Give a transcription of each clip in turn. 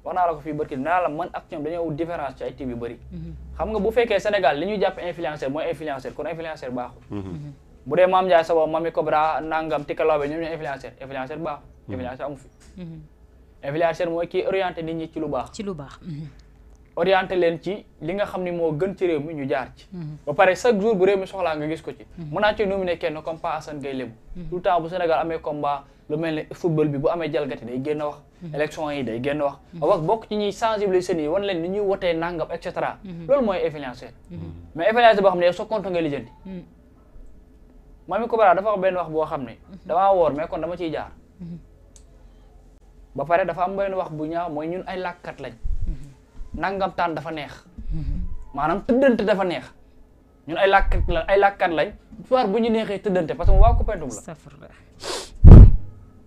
wax naa la ko fii barki naa la man ak ñoom dañoo différence ci ay type yu bëri xam nga bu fekkee Sénégal li ñuy jàpp influenceur mooy influenceur kon influenceur baaxul bu dee Mame Ndiaye Savon Mamy Cobra nangam Tikalawbe ñoom ñooy influenceur baaxul influenceur amu fi influenceur mooy kii orienté nit ñi ci lu baax orienté leen ci li nga xam ni moo gën ci réew mi ñu jaar ci ba pare chaque jour bu réew mi soxlaa nga gis ko ci mën naa ci nominé kenn comme Pa Assane Gueye Lébu tout le temps bu Sénégal amee combat lu mel ne football bi bu amee jalgati day génn wax élection yi day génn wax bokk ci ñuy sensibiliser yi wan leen ni ñuy wotee nangam et cetera loolu mooy influenceur mais influenceur boo xam ne yow sa compte nga lijjanti Mamy Cobra dafa wax benn wax boo xam ne damaa woor mais kon dama ciy jaar ba pare dafa am benn wax bu ñaaw mooy ñun ay làkkat lañ nangam taan dafa neex maanaam tëddante dafa neex ñun ay làkkat lañ soir bu ñu neexee tëddante parce que mu waa Koupentoum la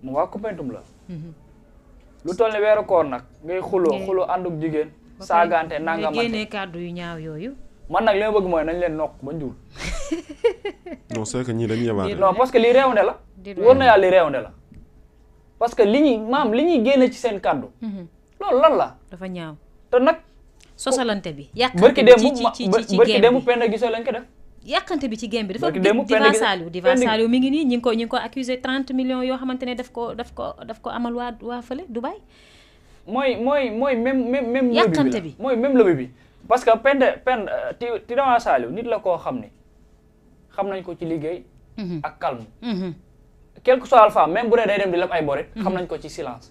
mu waa Koupentoum la lu toll ne weeru koor nag ngay xuloo ànduk jigéen saagante nangam nga génnee kàddu yu ñaaw yooyu man nag li ma bëgg mooy nañ leen nokk ba njuul non c'est que ñii dañuy yabaate non parce que lii réewnde la wóor na yàlla lii réewnde la parce que li ñuy génne ci seen kàddu loolu lan la dafa ñaaw te nag sosalante bi yàqante barki démb penda gisoo lañ ko def yàqante bi ci game bi dafa Diva Saliou mi ngi nii ñi ngi ko accusé 30 millions yoo xamante ne daf ko amal waa fële Dubaï mooy même yàqante bi mooy même lobby bi parce que Diva Saliou nit la koo xam ne xam nañ ko ci liggéey ak calme quel que soit alpha même bu dee day dem di leb ay boret xam nañ ko ci silence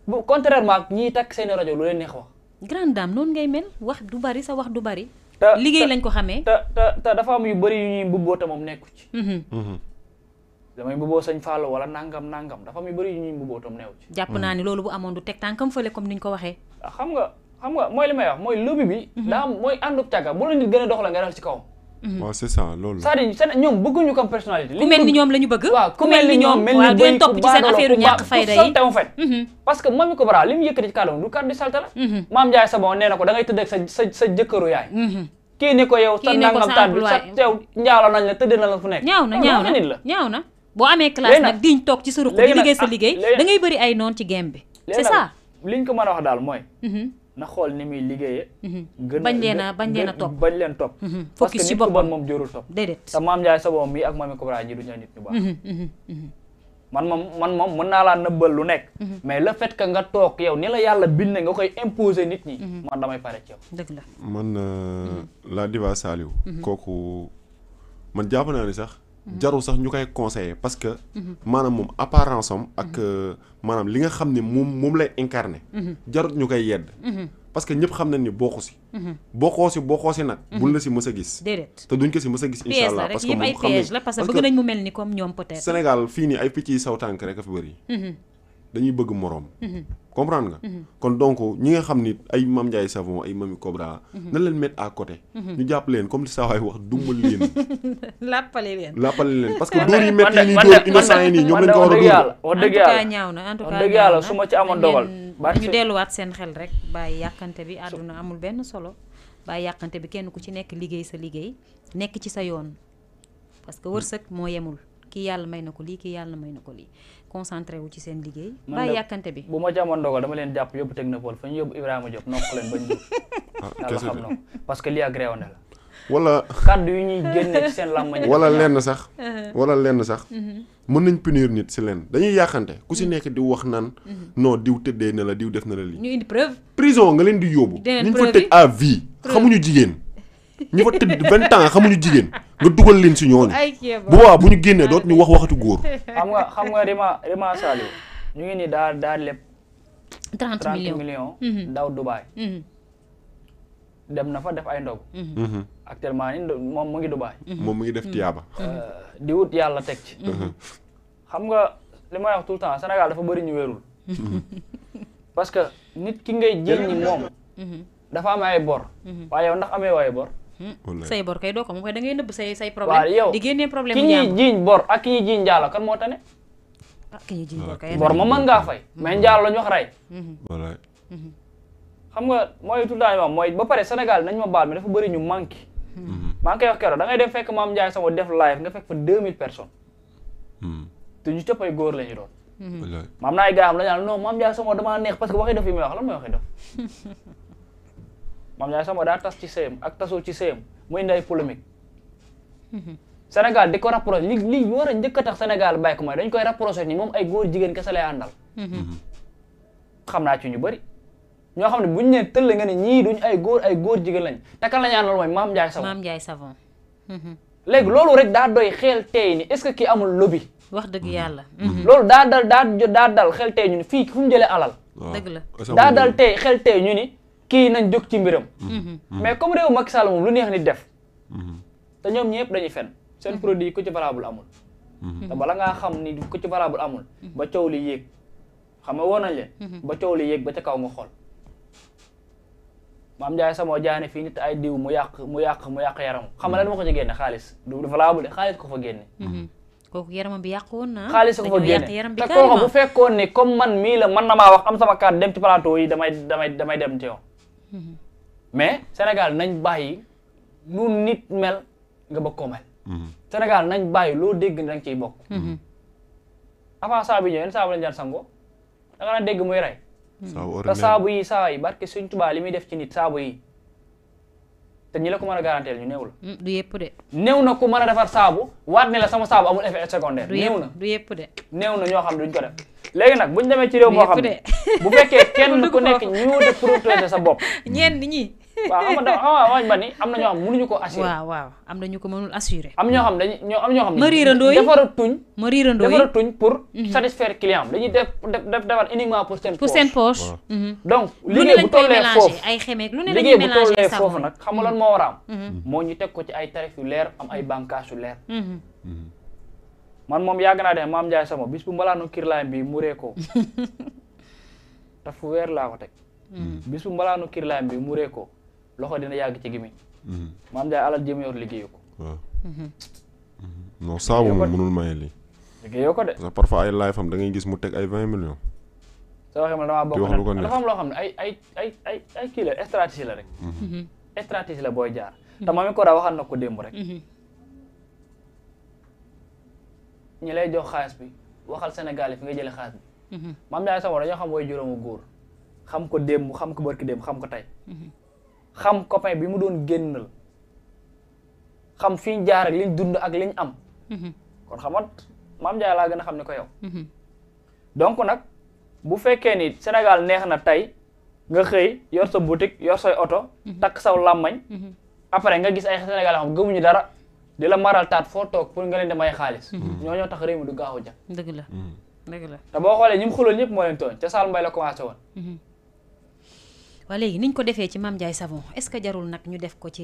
bu contrairement ak ñiy takk seeni rajo lu leen neex wax grande dame noonu ngay mel wax du bari sa wax du bari liggéey lañ ko xamee te dafa am yu bëri yu ñuy mbubboo te moom nekku ci damay mbubboo sëñ Fallou wala nangam dafa am yu bëri yu ñuy mbubboo tam neew ci jàpp naa ni loolu bu amoon du teg tànkam fële comme niñ ko waxee xam nga mooy li may wax mooy lobby bi daa am mooy àndub càgga bu la nit gën a dox la nga dal ci kawam waaw c'est ça loolu c'est-à-dire ñoom bëgguñu comme personnalité ku mel ni ñoom la ñu bëgg waaw ku mel ni ñoom waaw du leen topp ci seen affaire ñàkk fayda yi en fait parce que Mamy Cobra li mu yëkkati ci kàddu du kàddu di salte la Mame Ndiaye Savon nee na ko da ngay tëdd ak sa jëkkëru yaay kii ne ko yow sa nangam taat bi sa yow njaalo nañ la tëdd na la fu nekk ñaaw na boo amee classe nag diñ toog ci sa ruq di liggéey sa liggéey da ngay bëri ay noon ci game bi c'est ça liñ ko mën a wax daal mooy na xool ni muy liggéeyee bañ leen a topp bañ leen topp parce que nit ku bon moom jërul topp déedéet te Mame Ndiaye Savon mi ak Mamy Cobra ji du ñu nit ñu baax man moom mën naa laa nëbbal lu nekk mais le fait que nga toog yow ni la yàlla bind nga koy imposer nit ñi man damay pare ci yow dëgg la man la Diva Saliou kooku man jàpp naa ni sax jarul sax ñu koy conseiller parce que maanaam moom apparence am ak maanaam li nga xam ne moom lay incarné jarut ñu koy yedd parce que ñëpp xam nañ ni bokkoo si nag buñ la si mës a gis déedéet te duñ ko si mës a gis incha allah parce que moom ay piège la parce que bëgg nañ mu mel ni comme ñoom peut-être Sénégal fii nii ay picc yi saw tànk rek a fi bëri dañuy bëgg moroom comprendre nga kon donc ñi nga xam ni ay Mame Ndiaye Savon ay Mamy Cobra na leen mettre à côté ñu jàpp leen comme li saa waay wax dumbal leen làppale leen parce que dóor yi métti yi nii dóor innocent yi nii ñoom lañ ko war a dóor wax dëgg yàlla ñaaw na en tout cas dëgg yàlla su ma ci amoon dogal ñu delluwaat seen xel rek bàyyi yàqante bi àdduna amul benn solo bàyyi yàqante bi kenn ku ci nekk liggéey sa liggéey nekk ci sa yoon parce que wërsëg moo yemul kii yàlla may na ko lii kii yàlla may na ko lii concentré wu ci seen liggéey bàyyi yàkkante bi bu ma ci amoon ndogal dama leen jàpp yóbbu technopole fa ñu yóbbu Ibrahima Diop nokk leen bañ dugg yàlla xam na parce que lii ak réewande la wala kàddu yu ñuy génne ci seen làmmañ wala lenn sax mën nañ punir nit si lenn dañuy yàqante ku si nekk di wax naan non diw tëddee na la diw def na la lii ñu indi preuve prison nga leen di yóbbu ñu fa tëj à vie xamuñu jigéen ñu fa tëdd 20 ans xamuñu jigéen nga dugal leen si ñooñu bu boobaa bu ñu génnee doot ñu wax waxatu góor xam nga Rima Saliou ñu ngi nii daal lépp 30 millions daw Dubaï dem na fa def ay ndog actuellement ni moom mu ngi Dubaï moom mu ngi def tiyaaba di wut yàlla teg ci xam nga li may wax tout le temps Sénégal dafa bëri ñu wérul parce que nit ki ngay jël ni moom dafa am ay bor waaye yow ndax amee waaye bor say bor kay doo ko moom koy da ngay nëbb say problème waaw yow di génnee problème ki ñuy jiiñ bor ak ki ñuy jiiñ njaalo kan moo tane ki ñuy jiiñ bor kay bor ma mën ngaa fay mais njaalo la ñu wax rey voilà xam nga mooy tout le temps mooy ba pare Sénégal nañ ma baal mais dafa bëri ñu manqué maa ngi koy wax keroog da ngay dem fekk Mame Ndiaye Savon def live nga fekk fa 2000 personnes te ñu cëpp ay góor la ñu doon maam naa ay gars am la ñaan non Mame Ndiaye Savon damaa neex parce que waxi def yi muy wax lan mooy waxi def Mame Ndiaye Savon daa tas ci sëyam ak tasul ci sëyam mu indi ay polémique Sénégal di ko rapproché li war a njëkk a tax Sénégal bàyyi ko mooy dañ koy rapproché ni moom ay góor jigéen kese lay àndal xam naa ci ñu bëri ñoo xam ne buñu nee tëll nga ne ñii duñ ay góor jigéen lañ te kan la ñu àndal mooy Mame Ndiaye Savon Mame Ndiaye Savon léegi loolu rek daa doy xel tey ni est-ce que kii amul lobby wax dëgg yàlla loolu daa dal xel tey ñu ni fii fu mu jëlee alal dëgg la daa dal tey xel tey ñu ni kii nañ jóg ci mbiram mais comme réew Macky Sall moom lu neex ni def te ñoom ñëpp dañuy fen seen produit ku ci valable amul te bala ngaa xam ni ku ci valable amul ba coow li yéeg xam nga woon nañ leen ba coow li yéeg ba ca kaw nga xool Mame Ndiaye Savon jaane fii nit ay diw mu yàq yaram xam nga lan moo ko ci génne xaalis du valable xaalis ko fa génne kooku yaramam bi yàqu woon na xaalis ko fa génne te kooku bu fekkoon ni comme man mii la man na maa wax am sama carte dem ci plateau yi damay dem ci yow mais Sénégal nañ bàyyi nu nit mel nga bëgg ko mel Sénégal nañ bàyyi loo dégg ni danga ciy bokk avant saabu yi ñëw yenn saabu lañ daan sangoo da nga daan dégg muy rey te saabu yi saa yi barke Sëñ Tuubaa li muy def ci nit saabu yi te ñi la ko mën a garanteel ñu néew la du yëpp de néew na ku mën a defar saabu waat ne la sama saabu amul effet secondaire néew na du yëpp de néew na ñoo xam ne duñ ko def léegi nag buñ demee ci réew moo xam ne bu fekkee kenn ku nekk ñu de protéger sa bopp ñenn ñi waaw xam nga wañ ba ni am na ñoo xam mënuñu ko assurer waaw am na ñu ko mënul assurer am ñoo xam ne ma riirandoo yi ma riirandoo tuñ pour satisfaire client dañuy defar uniquement pour seen poche donc liggéey bu tollee foofu ay xemeek lu ne liggéey bu tollee foofu nag xam nga lan moo war a am moo ñu teg ko ci ay tarif yu leer am ay bànqaas yu leer man moom yàgg naa de Mame Ndiaye Savon bis bu mbalaanu kirlaayam bi muree ko te fu weer laa ko teg bis bu mbalaanu kirlaayam bi muree ko loxo dina yàgg ci gimiñ Mame Ndiaye alal jéem yor liggéeyu ko non saabu moom mënul maye lii liggéeyoo ko de parce que parfois ay live am da ngay gis mu teg ay 20 millions soo waxee ma damaa bokk dafa am loo xam ne ay kii la stratégie la rek stratégie la booy jaar te Mamy Cora waxal na ko démb rek ñi lay jox xaalis bi waxal Sénégal yi fi nga jëlee xaalis bi Mame Ndiaye Savon dañoo xam way juróomu góor xam ko démb xam ko barki démb xam ko tey xam copain bi mu doon génnal xam fi ñu jaar ak liñ dund ak liñ am kon xamat Mame Ndiaye laa gën a xam ni ko yow donc nag bu fekkee ni Sénégal neex na tey nga xëy yor sa boutique yor say oto takk saw làmmañ après nga gis ay Sénégal xam gëmuñu dara di la maral taat foo toog pour nga leen di may xaalis ñoo tax réew mi du gaaw a jag dëgg la te boo xoolee ñi mu xuloon ñëpp moo leen tooñ ca Sall Mbaye la commencé woon waa léegi niñ ko defee ci Mame Ndiaye Savon est-ce que jarul nag ñu def ko ci